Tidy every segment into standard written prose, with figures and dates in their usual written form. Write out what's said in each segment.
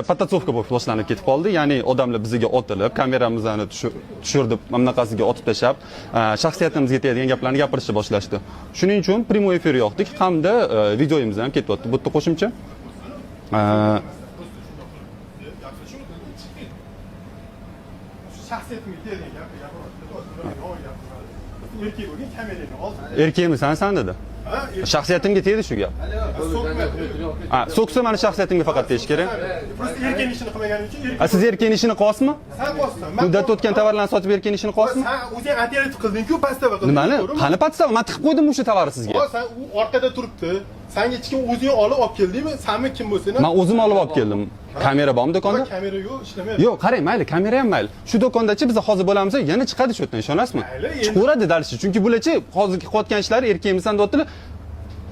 Потасовка bo'lib boshlanib ketib qoldi. Ya'ni odamlar bizga otilib, kameramizni tushirdi, mana bunaqasiga otib tashlab, shaxsiyatimizga tegadigan gaplarni gapirishni boshlashdi. Shuning uchun прямой эфир yoqdik hamda videomiz ham ketyapti. Bu yerda qo'shimcha Shaxsiyatimga tegadigan gap gapiryapti. Erkak bo'lgan kamerangni ol. Erkakmisan san dedi. Ha, erkak Shaxsiyatimga tegdi shu gap. so'kmadi. Ha, so'ksa mani shaxsiyatimga faqat tegishi kerak. Просто erkakning ishini qilmaganing uchun erkak A, siz erkakning ishini qilyapsizmi? San qilyapsan. Muddat o'tgan tovarlarni sotib erkakning ishini qilyapsizmi? San o'zing operativ qilding-ku, подстава qilding. Nimani? To'g'rimi? Qani подстава? Man tiqib qo'ydim o'sha tovarni sizga. O, san u orqada turibdi. Sanga hech kim o'zing olib olib keldingmi? Sanmi kim bo'lsa Man o'zim olib olib keldim. Kamera bormi do'konda? Kamera yo'q, ishlamayapti. Yo'q, qarang, mayli, kamera ham mayli. Shu do'kondachi biz hozir bo'lamiz, yana chiqadi shu yerdan, ishonasizmi? Mayli, endi- Chiqaveradi дальше. Chunki bularchi hozirgi qilayotgan ishlari erkakmisan deyaptilar.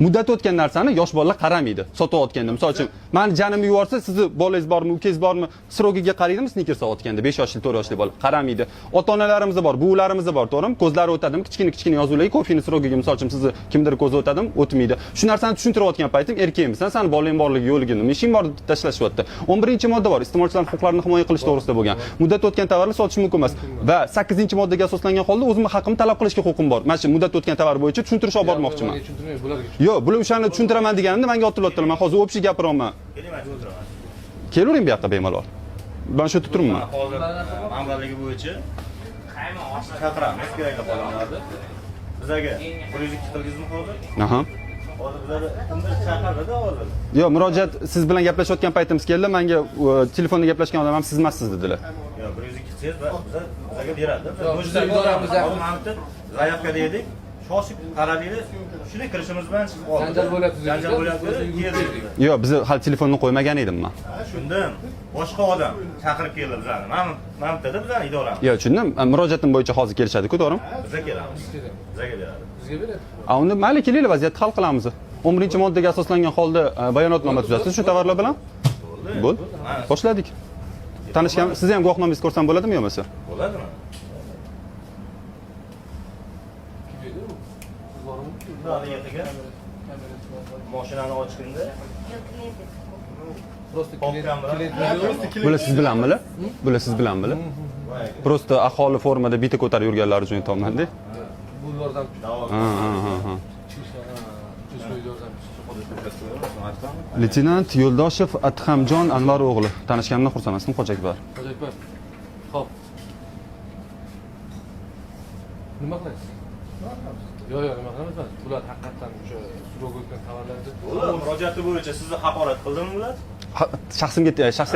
Muddat o'tgan narsani yosh bolalar qaramaydi. Sotayotganda, misol uchun, mani janimni yuborsa, sizni bolangiz bormi, ukangiz bormi, срок iga qaraydimi sneakers sotayotganda 5 yoshli, 4 yoshli bola qaramaydi. Ota-onalarimiz bor, buvilarimiz bor, to'g'rimi? Ko'zlari o'tadimi? Kichkina kichkina yozuvlarga kofeni срок iga, misol uchun, sizni kimdir ko'zi o'tadimi? O'tmaydi. Shu narsani tushuntirayotgan paytim erkakmisan, sani bolang borligi yo'ligi nima ishing bor deb tashlashyapti. 11-modda bor, iste'molchilarning huquqlarini himoya qilish to'g'risida bo'lgan. Muddat o'tgan tovarni sotish mumkin emas va 8-moddaga asoslangan holda o'zimni haqimni talab qilishga huquqim bor. Mana shu muddat o'tgan tovar bo'yicha tushuntirish olib bormoqchiman. Tushuntirmang, bularga. Yo'q, bular o'shani tushuntiraman deganimda menga otilyaptilar. Men hozir общий gapiryapman. Kelavering bu yoqqa bemalol. Man shu yerda turibman. Hozir manbaligi bo'yicha chaqiramiz kerakli odamlarni. Bizaga 102 qildingizmi hozir? Aha. Hozir bizlarni kimdir chaqirdida hozir. Yo'q, murojaat siz bilan gaplashayotgan paytimiz keldi. Menga telefonda gaplashgan odam ham siz emassiz dedilar. Yo'q, 102 qilsangiz bizaga beradi. Yo'q, biza idoramiz. Hozir mana bitta заявка dedik. Shoshib qaradinglar. Shuni kirishimiz bilan chiqib qoldi. Janjal bo'lyapti. Janjal bo'lyapti. Keldik. Yo'q, biz hali telefonni qo'ymagan edim men. Tushundim. Boshqa odam chaqirib keldi bizani. Mana bittada bizani idoramiz. Yo'q, tushundim. Murojaatim bo'yicha hozir kelishadi-ku, to'g'rimi? Biza kelamiz. Bizaga beradi. Bizga beradi. A, unda mayli, kelinglar, vaziyatni hal qilamiz. 11-moddaga asoslangan holda bayonotnoma tuzasiz shu tovarlar bilan. Bo'ldi. Bo'ldi. Boshladik. Tanishgan, sizni ham guvohnomangizni ko'rsam bo'ladimi yo bo'lmasa? Bo'ladimi? Kim edi u? Siz bormi? Haligi mashinani ochganda Просто Popkan bilan. klient. Bular siz bilanmilar? Bular siz bilanmilar? Просто aholi formada bitta ko'tarib yurganlari uchun aytyapman-da. Bu yordam Ha, ha, ha, ha. yordam. Leytenant Yo'ldoshev Adhamjon Anvar o'g'li. Tanishganimdan xursandman. Ismim Hoji Akbar. Hoji Akbar. Xo'p. Nima qilasiz? Yo'q, yo'q, nima qilamiz? Bular haqiqatdan o'sha срок o'tgan tovarlarni Bular murojaati bo'yicha sizni haqorat qildimi bular? Shaxsimga shaxsiy